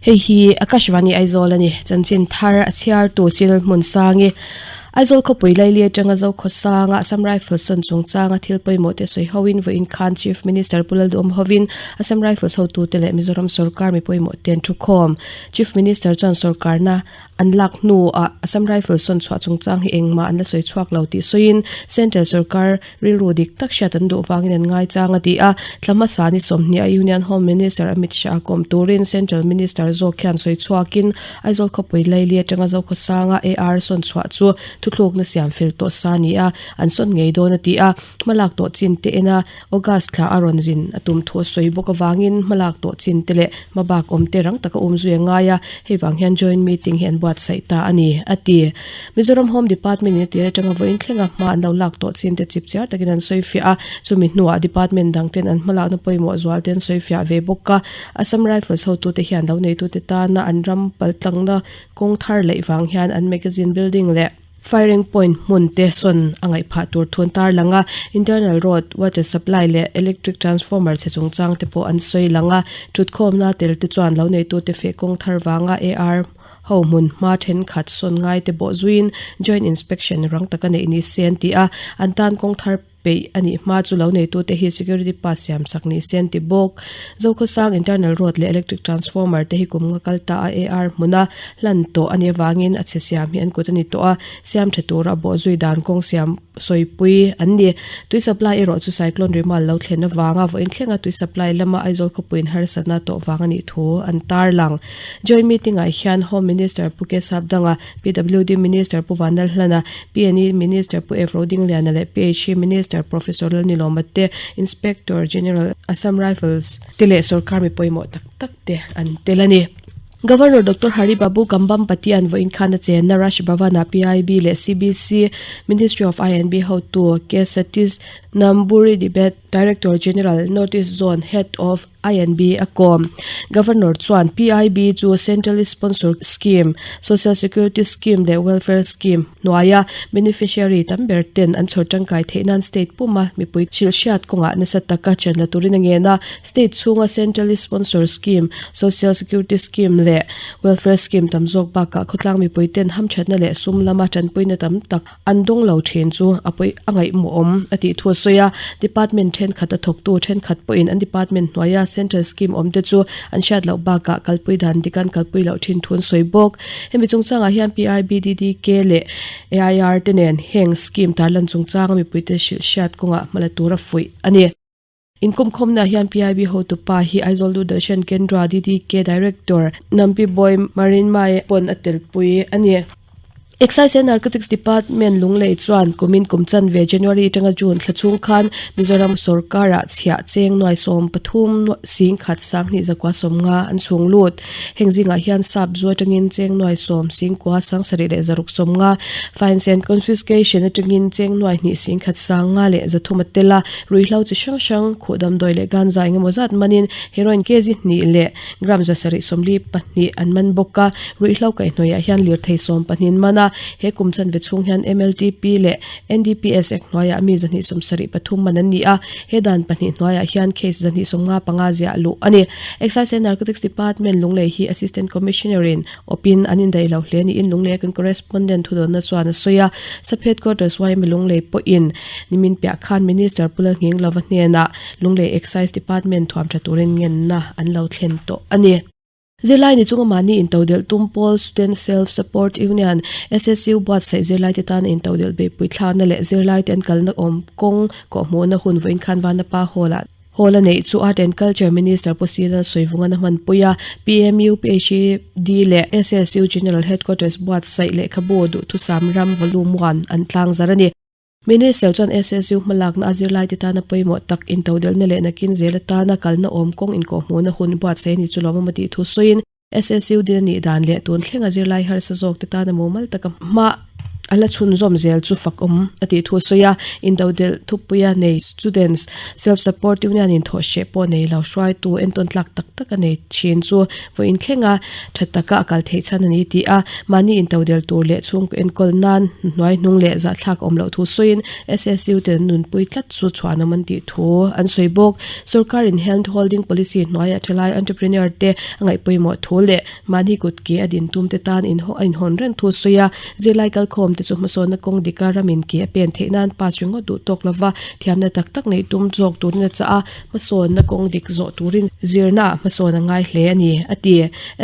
Hei hi Akashvani Aizawl a ni. Chanchin thar a chhiartu Cyril Hmunsangi. Aizawl khawpui laili atanga Zokhawsanga Assam Rifles sawn chungchanga thil pawimawh te sawi hoin vawiin khan Chief Minister Pu Lalduhawm hovin Assam Rifles hotute leh Mizoram sorkar mi pawimawh te an thukhawm. Chief Minister chuan sorkarna An lak hnuah Assam Rifles sawn chhuah chungchang hi engmah an la sawi chhuak lo tih sawiin Central sorkar rilru dik tak hriat an duh vangin an ngaichang a ti a. Thla hmasa ni 20 a Union Home Minister Amit Shah kawm turin Central Minister zawk hian sawi chhuakin Aizawl khawpui laili atanga Zokhawsanga AR sawn chhuah chu thuthlukna siam fel tawh sa ni a, an sawn ngei dawn a ti a. Hmalak tawh chin te ena August thla a rawn zin a tum thu a sawi bawk avangin hmalak tawh chin te leh hmabak awm te rang taka um zui a ngai a, hei vang hian joint meeting hi an buatsaih ta a ni, a ti. Mizoram Home Department in a tir atanga vawiin thlenga hma an lo lak tawh chin te chip chiar takin an sawi fiah a, chumi hnuah department dang ten an hmalakna pawimawh zual te an sawi fiah ve bawk a. Assam Rifles hotute hian lo neitute tana an ram paltlangna kawng thar laih vang hian an magazine building leh Firing point hmun te sawn a ngaih phah tur thu an tar lang a, internal road, water supply leh electric transformer chhe chungchang te pawh an sawi lang a, thutkhawmna tel te chuan lo neitute feh kawng thar vanga AR ho hmun hma thenkhat sawn ngai te bawh zuiin joint inspection rang taka neih ni se an ti a, an tan kawng thar peih a nih hma chu lo neitute hi security pass siam sak ni se an ti bawk. Zokhawsang internal road leh electric transformer te hi kum nga kal ta a AR hmuna hlan tawh a nih avangin a chhe siam hi an kut a ni tawh a, siam tha tura bawh zui dan kawng siam sawipui an ni. Tui supply erawh chu cyclone Rimal lo thlen avanga vawiin thlenga tui supply lama Aizawl khawpuiin harsatna tawh vang a nih thu an tarlang. Joint meeting ah hian Home Minister Pu Kesap Danga, PWD Minister Pu Vanlalhlana, PNE Minister Pu F. Rodingliana leh PHE Minister Professor Lalnilawma te, Inspector General Assam Rifles te leh sorkar mi pawimawh tak tak te an tel a ni. Governor Doctor Hari Babu Kambhampati an vawiin khan a chenna Raj Bhavan-ah PIB leh CBC Ministry of I&B hotu K. Satish Namburi Debate Director General North East Zone Head of INB a kawm. Governor chuan PIB chu Centrally Sponsored Scheme, Social Security Scheme leh Welfare Scheme hnuaia beneficiary tam ber ten an chhawr tangkai theih nan state puma mipui hrilhhriat kawngah nasa taka chen la turin a ngen a. State chhunga Centrally Sponsored Scheme, Social Security Scheme leh Welfare Scheme tam zawk bakah khawtlang mipui ten hamthatna leh sum lama tanpuina tam tak An dawng lo thin chu a pawi a ngaihmawhawm a tih thu a sawi a, department thenkhat a thawktu thenkhat pawhin an department hnuaia central scheme awmte chu an hriat loh bakah kalpui dan dik an kalpui loh thin thu an sawi bawk. Hemi chungchangah hian PIBDDK leh AIR te nen heng scheme tarlan chungchanga mipuite hrilh hriat kawngah hmala tura fuih a ni. Inkawmkhawmnaah hian PIB hotupa hi Aizawl Doordarshan Kendra, DDK, Director Nampi Boy Marinmai pawn a telpui a ni. Excise and Narcotics Department Lunglei chuan kumin kum chanve January atanga June thla chhung khan Mizoram sorkarah chhiah cheng nuai 13 sing khat sanghnih zakua 50 an chhung lut. Heng zingah hian sap zu atangin cheng nuai 10 sing kua 70 leh zaruk 50, Fines and Confiscation atangin cheng nuai hnih sing khat 50 leh 300 a tel a. Ruihhlo chi hrang hrang, khuh damdawi leh ganza eng emaw zat manin heroin kg hnih leh gram 742 an man bawk a. Ruihhlo kaihhnawihah hian lirthei 12 an man a, he kum chanve chhung hian MLTP leh NDPS Act hnuaiah mi 273 man an ni a, he dan pahnih hnuaiah hian case 255 ziah luh a ni. Excise and Narcotics Department Lunglei hi Assistant Commissioner-in Awpin an indaih lo hle niin Lunglei kan correspondent thudawnna chuan a sawi a, Sub Headquarters YMA Lunglei pawhin nimin piah khan Minister Pu Lalnghinglova hnenah Lunglei Excise Department thuam tha turin ngenna an lo thlen tawh a ni. Zirlai ni chunga mahni intodelh tum pawl Student Self Support Union, SSU, buatsaih zirlaite tana intodelh beihpui thlakna leh zirlaite an kalna awm kawng kawhhmuhna hun vawiin khan Vanapa Hall-ah Hall a neih chu Art and Culture Minister Pu Sila Sawivungan a hmanpui a, PMU, PHED leh SSU General Headquarters buatsaih lehkhabu duhthusam ram Volume One an tlangzar a ni. Minister chuan SSU hmalakna a zirlaite tana pawimawh tak intodelhna leh nakin zel atana kalna awm kawng inkawhhmuhna hun buatsaih a ni chu lawmawm a tih thu sawiin, SSU din a nih dan leh tun thlenga zirlai harsa zawkte tana mumal taka hma. A la chhunzawm zel chu fak awm a tih thu a sawi a, indodelh thupuia nei Students Self Support Union in thawh hreh pawh nei lo hruaitu entawn tlak tak tak a nei thin chu vawiin thlenga tha taka a kal theih chhan a ni tih a, mahni intodelh tur leh chhungkaw enkawl nan hnuai hnung leh zahthlak awm loh thu sawiin SSU ten an nunpui tlat chu chhuanawm an tih thu an sawi bawk. Sorkar in Hand Holding Policy hnuaiah thalai entrepreneur te a ngaihpawimawh thu leh Mahni kut ke a din tum te tan inhaw a inhawn reng thu sawi a, zirlai kalkhawm te chu hmasawnna kawng dika ramin ke a pen theih nan pass ringawt duh tawk lova thiamna tak tak neih tum zawk turin a chah a, hmasawnna kawng dik zawh turin zirna ah hmasawn a ngai hle a ni, a ti.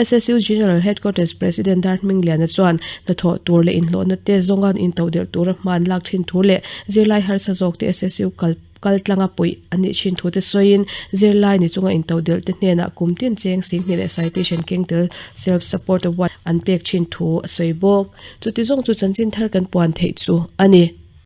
SSU General Headquarters President Dar Hmingliana chuan hnathawh tur leh inhlawhna te zawnga intodelh tura hman lak thin thu leh zirlai harsa zawk te SSU kal Kal tlanga puih an nih thin thute sawiin zirlai ni chunga intodelh te hnenah kum tin cheng singhnih leh citation keng tel self support award an pek thin thu a sawi bawk. Chuti zawng chu chanchin thar kan puan theih chu a ni.